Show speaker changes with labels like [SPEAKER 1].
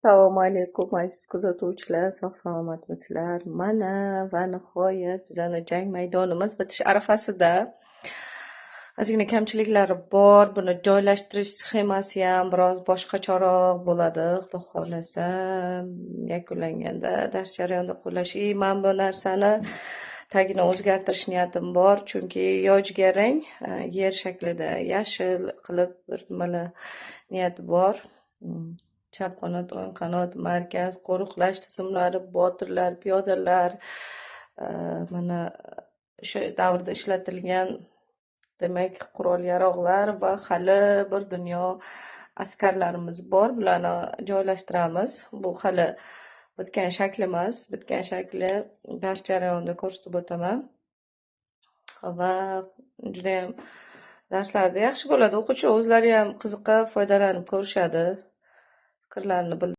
[SPEAKER 1] Assalomu alaykum, aziz kuzatuvchilar, sog' salomatmisizlar? Mana va nihoyat bizani jang maydonimiz bitish arafasida. Ozgina kamchiliklari bor, buni joylashtirish sxemasi ham biroz boshqacharoq bo'ladi, Xudo xohlasa, yakunlanganda dars jarayonida qo'llash. И man bu narsani tagini o'zgartirish niyatim bor, chunki yojga rang yer shaklida yashil qilib bir nimalar niyati bor. Chap qanot, o'ng qanot, markaz, qo'riqlash tizimlari, botirlar, piyodalar, mana o'sha davrda ishlatilgan, demak, qurol-yarog'lar va hali bir dunyo askarlarimiz bor. Bularni joylashtiramiz. Bu hali bitgan shakli emas. Bitgan shakli dars jarayonida ko'rsatib o'taman. Va judayam darslarda yaxshi bo'ladi. O'quvchi o'zlari ham qiziqib, foydalanib ko'rishadi. Fikrlarini bildirishadi.